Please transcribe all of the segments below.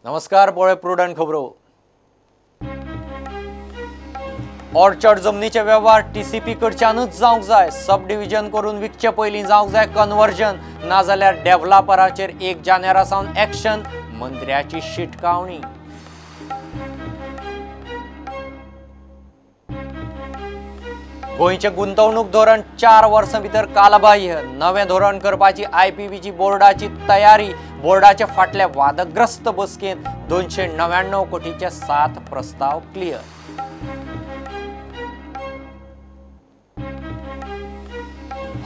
नमस्कार, पळय प्रुडंट खबरो. ऑर्चर्ड जमनीचे वेव्हार टीसीपी कडच्यानूच जावंक जाय. सब डिव्हिजन करून विकचे पयलीं जावंक जाय कन्वर्जन, नाजाल्यार डेव्हलपराचेर 1 जानेरा सावन एक्शन, मंत्र्याची शिटकावणी. गोंयचें गुंतवणूक धोरण 4 वर्सां भितर कालबाह्य, नवें धोरण करपाची आयपीबीची बोर्डाची तयारी. बोर्डाचे फाटले वादग्रस्त बसकेंत 299 कोटीचे 7 प्रस्ताव क्लियर.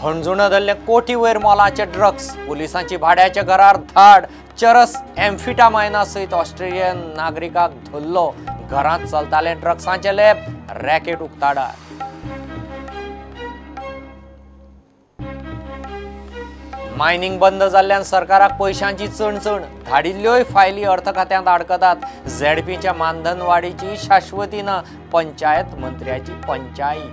हणजुणा धरले कोटी वयर मोलाचे ड्रग्स, पुलिसांची भाड्याच्या घरार धाड. चरस एम्फिटामायना सयत ऑस्ट्रेलियन नागरिकाक धरलो. घरांत चलताले ड्रग्सांचे लॅब, रॅकेट उक्ताडार. मायनिंग बंद जाल्ल्यान सरकाराक पयशांची चणचण, धाडिल्ल्योय फायली अर्थ खात्यांत आडकतात. झेडपीच्या मानधनवाडीची शाश्वती ना, पंचायत मंत्र्याची पंचायत.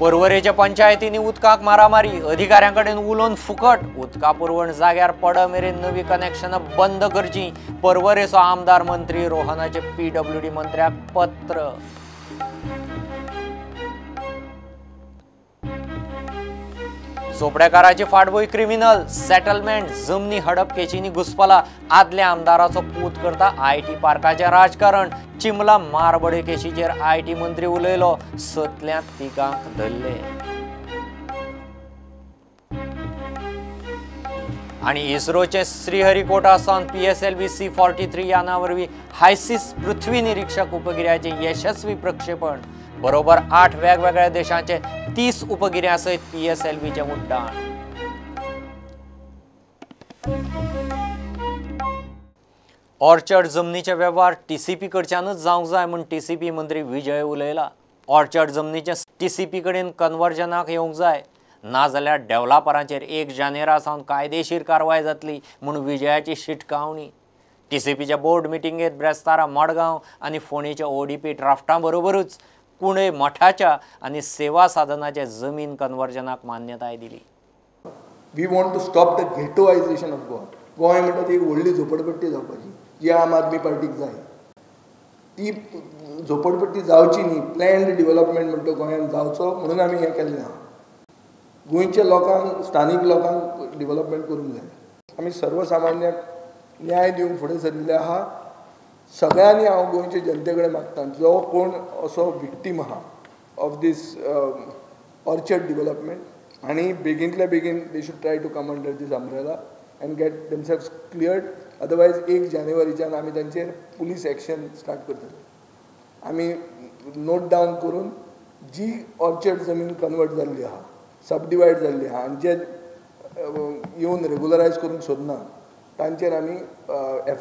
पर्वरेच्या पंचायतींनी उदकाक मारामारी, अधिकाऱ्यां कडेन उलोवन फुकट. उदका पुरवण जाग्यार पड मेरेन नवी कनेक्शनां बंद करची, पर्वरेचो आमदार मंत्री रोहनाचे पीडब्ल्यूडी मंत्र्याक पत्र. चोपडेकाराची फाटभूंय क्रिमिनल सेटलमेंट, जमनी हडप केशींनी घुसपला. आदल्या आमदाराचो पूत करता IT पार्काचें राजकारण. चिमला मारबडे केशीचेर IT मंत्री उलयलो, 7ल्या तिगांक धरले. आनी इस्रोचे श्रीहरिकोटा सावन PSLV C-43 याना वरवीं हायसिस पृथ्वी निरीक्षक उपगिऱ्याचें यशस्वी प्रक्षेपण. बरोबर 8 वेगवेगळ्या देशांचे 30 उपगिऱ्यां सयत PSLVचें उड्डाण. ऑर्चर्ड जमनीचे वेव्हार टीसीपी कडच्यानूच जावंक जाय म्हूण टीसीपी मंत्री विजय उलयला. ऑर्चर्ड जमनीचे टीसीपी कडेन कन्वर्जनाक येवंक जाय, नाजाल्यार डेव्हलपरांचेर 1 जानेरा सावन कायदेशीर कारवाय जातली म्हूण विजयाची शिटकावणी. टीसीपीच्या बोर्ड मिटिंगेत ब्रेस्तारा मडगांव आनी फोंडेच्या ओडीपी ड्राफ्टां बरोबरूच कुणय मठाच्या आनी सेवा साधनाच्या जमीन कन्वर्जनाक मान्यताय दिली. We want to stop the ghettoisation of Goa. Goa म्हणटा ती एक व्हडली झोपडपट्टी जावपाची जी आम आदमी पार्टीक जाय, ती झोपडपट्टी जावची न्ही. प्लॅन्ड डिवलपमेंट म्हणटा गोंयांत जावचो म्हणून आमी हें केल्लें आहा. गोंयच्या लोकांक, स्थानीक लोकांक डिवलपमेंट करूंक जाय. आमी सर्वसामान्याक न्याय दिवंक फुडें सरिल्ले आहा. सगळ्यांनी हांव गोंयचे जनते कडेन मागता, जो कोण असो विक्टीम आहा ऑफ these orchard development आनी बेगीनतल्या बेगीन they should try to come under this umbrella and get themselves cleared. Otherwise 1 जानेवारीच्यान आमी तांचेर पुलीस एक्शन स्टार्ट करतले. आमी नोट डावन करून जी ऑर्चर्ड जमीन कन्वर्ट जाल्ली आहा, सबडिवायड जाल्ली आहा आनी जे येवन रेगुलरायज करूंक सोदना तांचेर आमी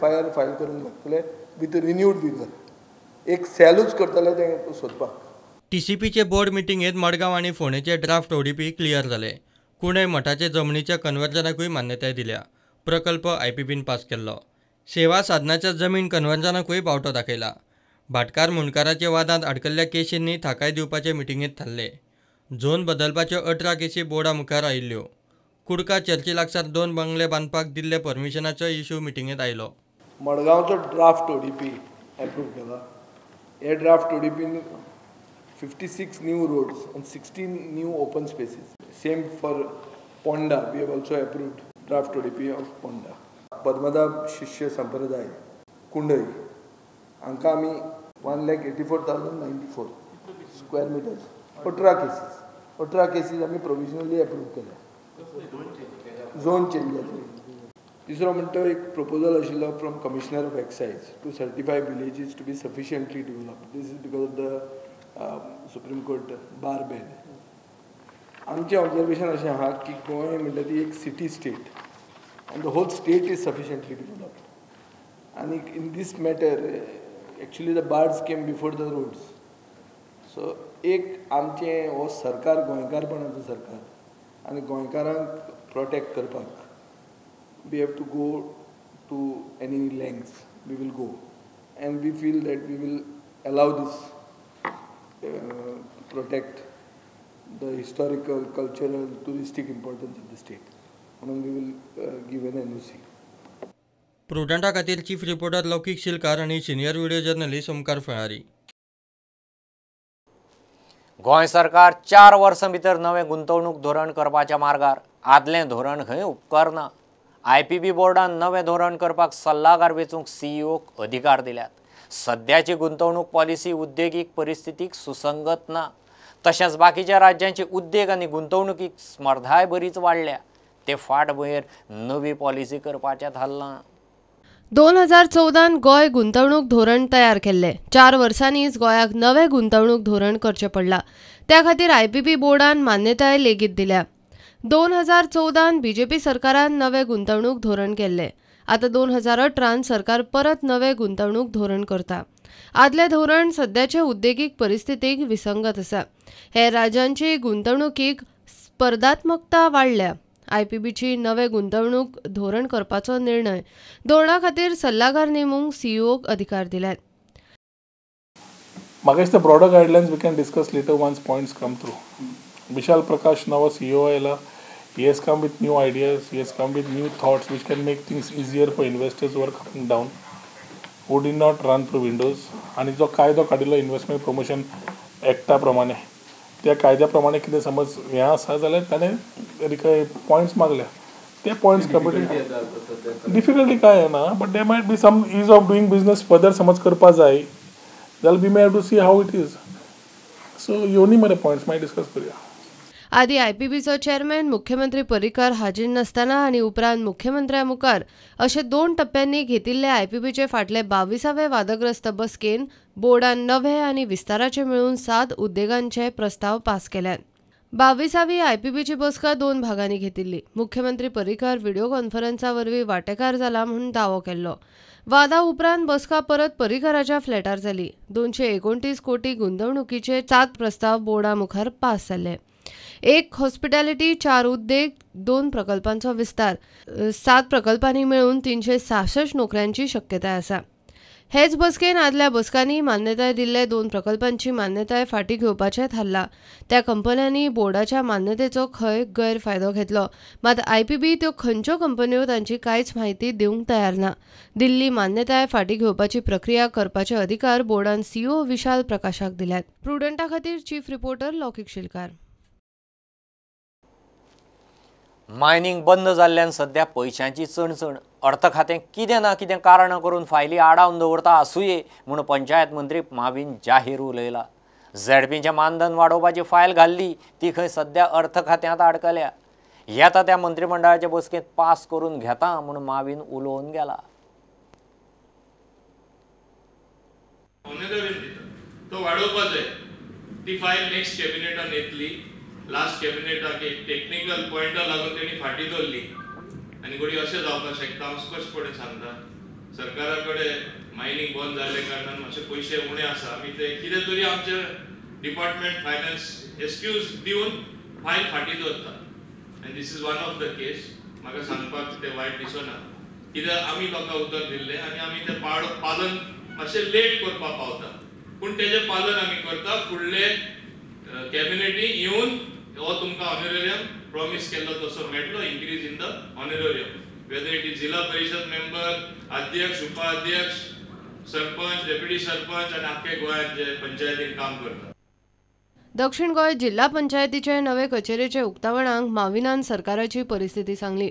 FIR file करूंक लागतले विथ रिन्यूड विगर. एक सेलूच करतले तें सोदपाक. टीसीपीचे बोर्ड मिटिंगेत मडगांव आनी फोंडेचे ड्राफ्ट ओडीपी क्लियर जाले. कुणय मठाचे जमनीच्या कन्वर्जनाकूय मान्यताय दिल्या. प्रकल्प आयपीबीन पास केल्लो. सेवा साधनाच्या जमीन कन्वर्जनाकूय बावटो दाखयला. भाटकार मुंडकाराच्या वादांत आडकल्ल्या केशींनी थाकाय दिवपाचे मिटिंगेत थारले. झोन बदलपाच्यो 18 केशी बोर्डा मुखार आयिल्ल्यो. कुडका चर्ची लागसार 2 बंगले बांदपाक दिल्ले परमिशनाचो इशू मिटिंगेत आयलो. मडगांवचो ड्राफ्ट ओडीपी एप्रूव केला. हे draft ओडीपीन 56 new roads and 16 new open spaces. Same for Ponda, we have also approved draft ODP of Ponda. Padmada Shishya Sampraday Kundai हांकां आमी 1,84,094 square metres, 18 cases, 18 cases आमी प्रोविजनली एप्रूव केल्या. Zone change जातली. तिसरो म्हणटा एक प्रपोजल आशिल्लो from commissioner of excise to certify villages to be sufficiently developed. This is because of the Supreme Court bar ban. आमचें ऑब्जर्वेशन अशें आहा की गोंय म्हणटा ती एक city state and the whole state is sufficiently developed. आनी in this matter actually the bars came before the roads. So एक आमचें हो सरकार गोंयकारपणाचो सरकार आनी गोंयकारांक प्रोटेक्ट करपाक we have to go to any lengths, we will go, and we feel that we will allow this protect the historical, cultural, touristic importance of the state. म्हणून we will give an NOC. प्रुडंटा खातीर chief reporter लौकीक शिलकार आनी senior video journalist Omkar Phalari. Goa सरकार 4 वर्सां भितर नवें गुंतवणूक धोरण करपाच्या मार्गार. आदलें धोरण खंय उपकारना. IPB बोर्डान नवें धोरण करपाक सल्लागार वेंचूंक सीईओक अधिकार दिल्यात. सद्याची गुंतवणूक पॉलिसी उद्देगीक परिस्थितीक सुसंगत ना. तशेंच बाकीच्या राज्यांची उद्देग आनी गुंतवणुकीक स्पर्धाय बरीच वाडल्या. ते फाटभुंयेर नवी पॉलिसी करपाचें थारलां. 2014 गोंय गुंतवणूक धोरण तयार केल्लें. 4 वर्सांनीच गोंयाक नवें गुंतवणूक धोरण करचें पडलां. त्या खातीर IPB बोर्डान मान्यताय लेगीत दिल्या. 2014 बीजेपी सरकारान नवें गुंतवणूक धोरण केल्लें. आतां 2018 सरकार परत नवें गुंतवणूक धोरण करता. आदलें धोरण सद्याचे उद्देगीक परिस्थितीक विसंगत आसा. हेर राज्यांची गुंतवणुकीक स्पर्धात्मकता वाडल्या. IPBची नवें गुंतवणूक धोरण करपाचो निर्णय धोरणा खातीर सल्लागार नेमूंक सीईओक अधिकार दिल्यात. म्हाका दिसता broader guidelines we can discuss later once points come through. Vishal Prakash नवो सीईओ आयला. He has come with new ideas, he has come with new thoughts which can make things easier for investors who are coming down, who did not run through windows. आनी जो कायदो काडिल्लो investment promotion एक्टा प्रमाणे, त्या कायद्या प्रमाणे कितें समज हें आसा जाल्यार ताणें पॉयंट्स मागल्या. ते पॉयंट्स डिफिकल्टी कांय ना, but there might be some ease of doing business further समज करपा जाय जाल्यार we may have to see how it is. So येवनी मरे पॉयंट्स मागीर डिस्कस करुया. आदी IPBचो चेअरमॅन मुख्यमंत्री पर्रीकार हाजीर नासतना आनी उपरांत मुख्यमंत्र्या मुखार अशे 2 टप्प्यांनी घेतिल्ले IPBचे फाटले 22वे वादग्रस्त बसकेन बोर्डान नवे आनी विस्ताराचे मेळून 7 उद्देगांचे प्रस्ताव पास केल्यात. 22वी IPBची बसका 2 भागांनी घेतिल्ली. मुख्यमंत्री पर्रीकार व्हिडिओ कॉन्फरन्सा वरवीं वांटेकार जाला म्हूण दावो केल्लो. वादा उपरांत बसका परत पर्रीकाराच्या फ्लॅटार जाली. 229 कोटी गुंतवणुकीचे 7 प्रस्ताव बोर्डा मुखार पास जाले. 1 हॉस्पिटॅलिटी, 4 उद्देग, 2 प्रकल्पांचो विस्तार, 7 प्रकल्पांनी मेळून 366 नोकऱ्यांची शक्यताय आसा. हेच बसकेन आदल्या बसकांनी मान्यताय दिल्ले 2 प्रकल्पांची मान्यताय फाटीं घेवपाचें थारलां. त्या कंपन्यांनी बोर्डाच्या मान्यतेचो खंय गैरफायदो घेतलो. मात IPB त्यो खंयच्यो कंपन्यो तांची कांयच म्हायती दिवंक तयार ना. दिल्ली मान्यताय फाटीं घेवपाची प्रक्रिया करपाचे अधिकार बोर्डान सीईओ विशाल प्रकाशाक दिल्यात. प्रुडंटा खातीर chief reporter Laukik Shilkar. Mining बंद जाल्ल्यान सध्या पयशांची चणचण. अर्थ खातें कितें ना कितें कारणां करून फायली आडावन दवरता आसुये म्हूण पंचायत मंत्री माविन जाहीर उलयला. झेडपीचें मानधन वाडोवपाची फायल घाल्ली ती खंय सध्या अर्थ खात्यांत आडकल्या. येता त्या मंत्रिमंडळाचे बसकेंत पास करून घेता म्हूण माविन उलोवन गेला. तो वाडोवपा जाय. ती फायल नेक्स्ट कॅबिनेटान येतली. लास्ट कॅबिनेटाक एक टेक्निकल पॉयंटा लागून तेणी फाटीं दवरली आनी घडये अशें जावपाक शकता. हांव स्पश्टपणे सांगता, सरकारा कडेन मायनींग बंद जाल्ले कारणान मातशे पयशे उणे आसा. आमी ते कितें तरी आमचे डिपार्टमेंट फायनान्स एक्सक्यूज दिवन फायल फाटीं दवरता आनी this is one of the case. म्हाका सांगपाक तें वायट दिसना, कित्याक आमी लोकांक उतर दिल्लें आनी आमी तें पालन मातशें लेट करपाक पावता, पूण तेजें पालन आमी करता. फुडले कॅबिनेटी येवन हो तुमकां ऑनरेरियम प्रॉमीस केल्लो तसो मेळटलो, increase in the honorarium, whether it is Zilla Parishad member, अध्यक्ष, उपाध्यक्ष, सरपंच, डेप्युटी सरपंच आनी आख्खे गोंयांत जे पंचायतीन काम करता. दक्षिण गोंय जिल्हा पंचायतीचे नवे कचेरेचे उक्तावणाक माविनान सरकाराची परिस्थिती सांगली.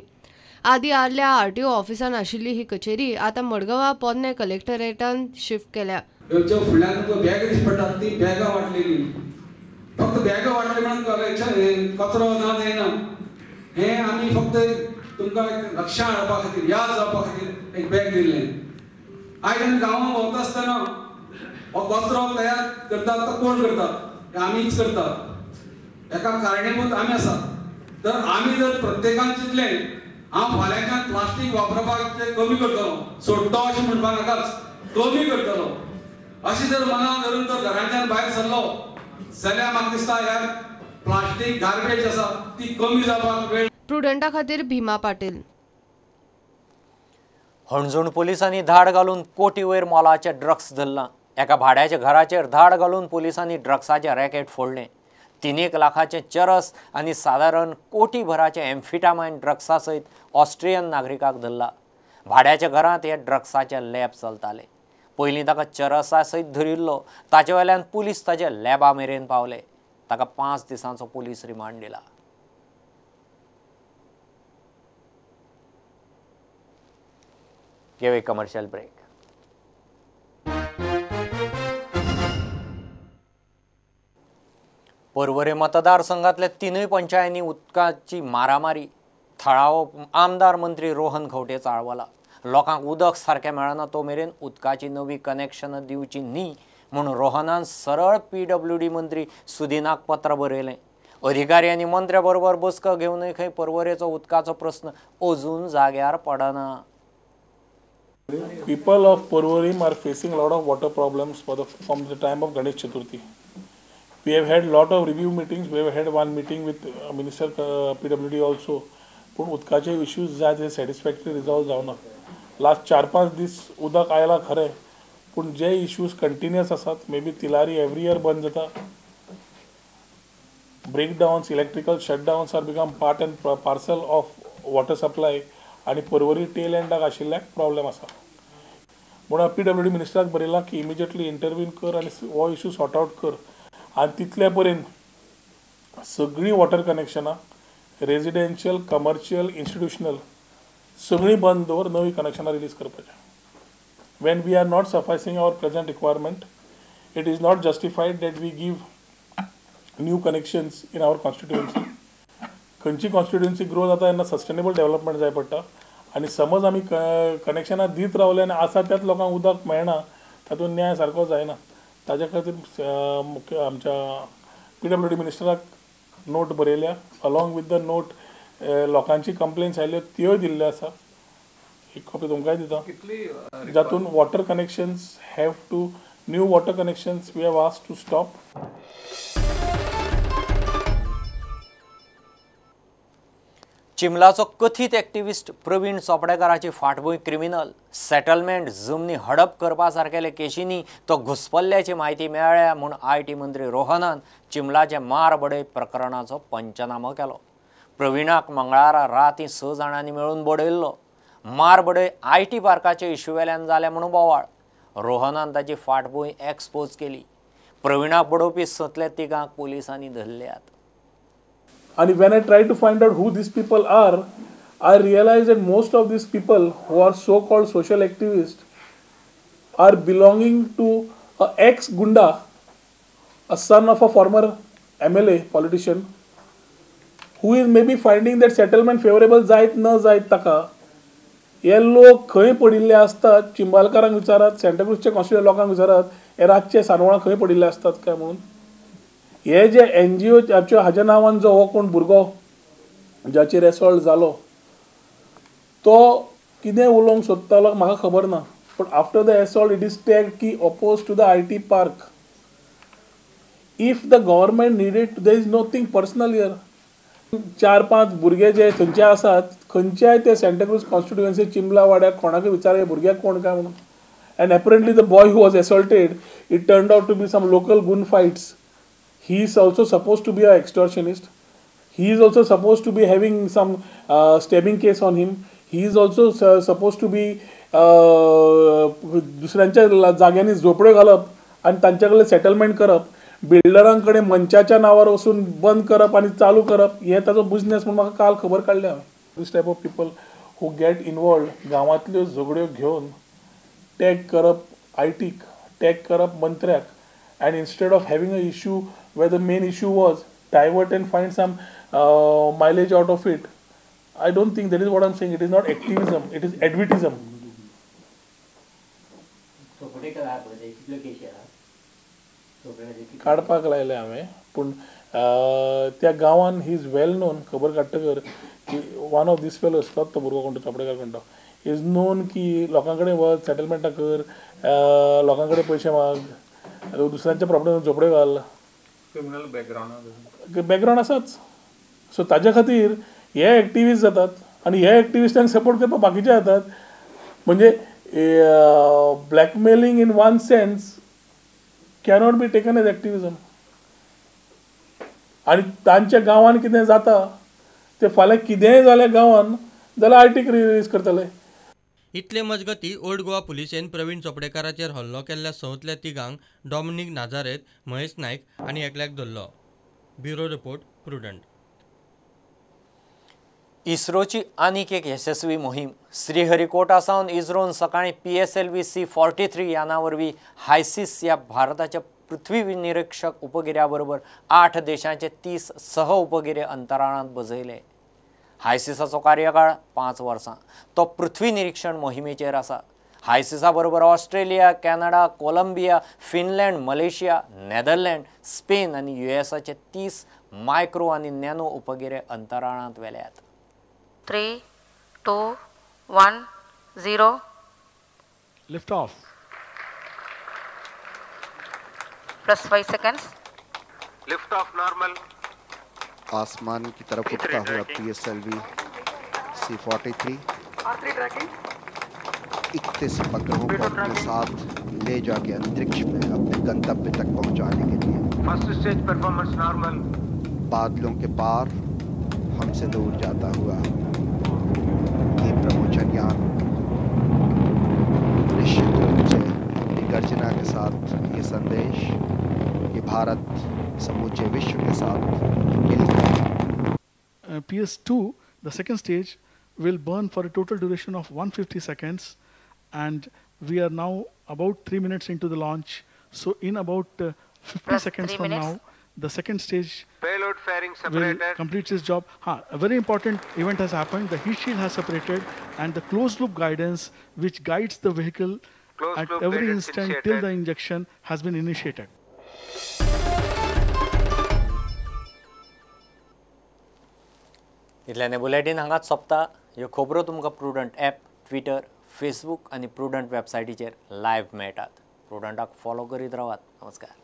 आदी आदल्या आरटीओ ऑफिसान आशिल्ली ही कचेरी आतां मडगांवा पोरणे कलेक्टरेटान शिफ्ट केल्या. फुडल्यान बॅग दिश्टी पडटात ती बॅगां वांटलेली, फक्त बॅगां वांटली म्हणून कचरो ना जायना. हें आमी फक्त तुमकां लक्षां हाडपा खातीर, याद जावपा खातीर एक बॅग दिल्लें. आयज आमी गांवांत भोंवता आसतना हो कचरो तयार करतात तो कोण करतात? आमीच करतात. एका कारणीभूत आमी आसात. तर आमी जर प्रत्येकान चिंतलें हांव फाल्यांच्यान प्लास्टीक वापरपाचें कमी करतलो, सोडटो अशें म्हणपाक नाकाच, कमी करतलो अशें जर मनान धरून जर घरांच्यान भायर सरलो जाल्यार म्हाका दिसता ह्या प्लास्टीक गार्बेज आसा ती कमी जावपाक वेळ. प्रुडंटा खातीर भीमा पाटील. हणजूण पोलिसांनी धाड घालून कोटी वयर मोलाचें ड्रग्स धरलां. एका भाड्याच्या घराचेर धाड घालून पोलिसांनी ड्रग्साचें रॅकेट फोडलें. 3 लाखाचे चरस आनी सादारण कोटीभराचे एम्फिटामायन ड्रग्सा सयत ऑस्ट्रियन नागरिकाक धरला. भाड्याच्या घरांत हे ड्रग्साचे लॅब चलताले. पयलीं ताका चरसा सयत धरिल्लो. ताचे वयल्यान पुलीस ताच्या लॅबा मेरेन पावले. ताका 5 दिसांचो पुलीस रिमांड दिला. घेवया कमर्शियल ब्रेक. पर्वरे मतदारसंघातल्या 3 पंचायतींनी उदकाची मारामारी. थळावो आमदार मंत्री रोहन खंवटे चाळवला. लोकांक उदक सारकें मेळना तो मेरेन उदकाची नवी कनेक्शनां दिवची न्ही म्हूण रोहनान सरळ PWD मंत्री सुदिनाक पत्र बरयलें. अधिकारी आनी मंत्र्या बरोबर बसका घेवनय खंय पर्वरेचो उदकाचो प्रस्न अजून जाग्यार पडना. People of Porvorim are facing a lot of water problems from the time of Ganesh Chaturthi. We have had lot of review meetings. We have had one meeting with Minister PWD also. पूण उदकाचे issues जाय ते satisfactory resolve जावना. Last 4-5 दीस उदक आयला खरें, पूण जे इश्यूज कंटिन्युअस आसात, may be Tillari every year बंद जाता. Breakdowns, electrical shutdowns are become part and parcel of water supply आनी पर्वरी टेल एंडाक आशिल्ल्याक प्रॉब्लेम आसा. म्हणून PWD मिनिस्टराक बरयलां की इमिजिएटली इंटरव्हीन कर आनी हो इश्यू सॉर्ट आउट कर आनी तितले पर्यंत सगळीं वॉटर कनेक्शनां रेजिडेन्शियल, कमर्शियल, इन्स्टिट्युशनल सगळीं बंद दवर, नवीं कनेक्शनां रिलीज करपाचें. When we are not sufficing our present requirement, it is not justified that we give new connections in our constituency. खंयची कॉन्स्टिट्युएन्सी ग्रो जाता तेन्ना सस्टेनेबल डेवलपमेंट जाय पडटा आनी समज आमी कनेक्शनां दीत रावले आनी आसा त्याच लोकांक उदक मेळना, तातूंत न्याय सारको जायना. ताज्या खातीर मुख्य आमच्या PWD मिनिस्टराक नोट बरयल्या. अलॉंग विथ the note लोकांची कंप्लेन्स आयल्यो त्योय दिल्ल्यो आसा. एक कॉपी तुमकांय दिता, जातून water connections have to new water connections we have asked to stop. चिमलाचो कथीत एक्टिविस्ट प्रवीण चोपडेकाराची फाटभूंय क्रिमिनल सेटलमेंट जमनी हडप करपा सारकेले केशींनी तो घुसपल्ल्याची म्हायती मेळ्ळ्या म्हूण IT मंत्री रोहनान चिमलाचे मार बडय प्रकरणाचो पंचनामो केलो. प्रवीणाक मंगळारा राती 6 जाणांनी मेळून बडयल्लो. मार बडय IT पार्काचे इश्यू वेल्यान जाल्या म्हूण बोवाळ. रोहनान ताची फाटभूंय एक्सपोज केली. प्रवीणाक बडोवपी 3 तिगांक पुलिसांनी धरल्यात. And when I try to find out who these people are, I realize that most of these people who are so-called social activists are belonging to an ex-gunda, a son of a former MLA politician, who is maybe finding that settlement favorable जायत न जायत ताका. हे लोक खंय पडिल्ले आसतात चिंबालकारांक विचारात, सँटाक्रूजच्या कॉन्स्टिट्युएंट लोकांक विचारात, हे रातचे सानवळा खंय पडिल्ले आसतात काय म्हणून. हे जे NGO हाज्या नांवान जो हो कोण भुरगो जाचेर एसॉल्ट जालो तो कितें उलोवंक सोदतालो म्हाका खबर ना, पूण after the assault it is tag की oppose to the IT park. If the government needed, there is nothing personal here. 4-5 भुरगे जे थंयचे आसात, खंयच्याय ते सँटाक्रूज कॉन्स्टिट्युएन्सी चिंबला वाड्यार कोणाकय विचार हे भुरग्याक कोण काय म्हणून. And apparently the boy who was assaulted, it turned out to be some local gun fights. He is also supposed to be an extortionist. He is also supposed to be having some stabbing case on him. He is also supposed to be दुसऱ्यांच्या जाग्यांनी झोपड्यो घालप आनी तांच्या कडल्यान settlement करप, बिल्डरां कडेन मनशाच्या नांवार वचून बंद करप आनी चालू करप, हे ताचो बिजनेस म्हूण म्हाका काल खबर काडल्या हांवें. This type of people who get involved गांवांतल्यो झगड्यो घेवन टॅग करप आयटीक, टॅग करप मंत्र्याक, and instead of having a issue where the main issue was, divert and find some mileage out of it. I don't think that is what I'm saying. It is not activism, it is advertism. काडपाक लायलें हांवें, पूण त्या गांवान he is well known. खबर काडटकर की one of these fellows, तोच तो भुरगो कोण तो चोपडेकार कोण तो, is known की लोकां कडेन वच, सेटलमेंटां कर, लोकां कडेन पयशे माग, दुसऱ्यांच्या प्रॉब्लम झोपड्यो घाल. क्रिमिनल बॅकग्रावंड आसाच. सो ताज्या खातीर हे एक्टिविस्ट जातात आनी हे एक्टिविस्टांक सपोर्ट करपाक बाकीचे जातात. म्हणजे blackmailing in one sense cannot be taken as activism. आनी तांच्या गांवान कितें जाता ते फाल्यां कितेंय जालें गांवान जाल्यार आर्टीक रिलीज करतले. इतले मजगती ओल्ड गोवा पुलिसेन प्रवीण चोपडेकाराचेर हल्लो केल्ल्या 6तल्या तिगांक डॉमिनीक नाझारेत, महेश नायक आनी एकल्याक धरलो. Bureau report, Prudent. इस्रोची आनीक एक यशस्वी मोहीम. श्रीहरिकोटा सावन इस्रोन सकाळीं PSLV C-43 याना वरवीं हायसिस ह्या भारताच्या पृथ्वी निरीक्षक उपगिऱ्या बरोबर 8 देशांचे 30 सह उपगिरे अंतराळांत बजयले. हायसिसाचो कार्यकाळ 5 वर्सां. तो पृथ्वी निरीक्षण मोहिमेचेर आसा. हायसिसा बरोबर Australia, Canada, Colombia, Finland, Malaysia, Netherland, Spain आनी युएसाचे 30 मायक्रो आनी नॅनो उपगिरे अंतराळांत व्हेल्यात. 3, 2, 1, 0. Lift off. Plus 5 seconds. Lift off normal. आसमान की तरफ उठता हुआ PSLV C-43 31 उपग्रहों को अपने साथ ले जाके अंतरिक्ष में अपने गंतव्य तक पहुंचाने के लिए फर्स्ट स्टेज परफॉर्मेंस नॉर्मल. बादलों के पार हमसे दूर जाता हुआ ये प्रमोचन यान निश्चित रूप से अपनी गर्जना के साथ ये संदेश कि भारत समूचे विश्व के साथ मिलकर PS2, the second stage, will burn for a total duration of 150 seconds, and we are now about 3 minutes into the launch. So in about 50 seconds from now, the second stage payload fairing will complete its job. A very important event has happened. The heat shield has separated, and the closed loop guidance, which guides the vehicle at every instant till the injection, has been initiated. इतल्याने bulletin हांगाच सोंपता. ह्यो खबरो तुमकां prudent app, Twitter, Facebook आनी prudent वेबसायटीचेर live मेळटात. प्रुडंटाक follow करीत रावात. नमस्कार.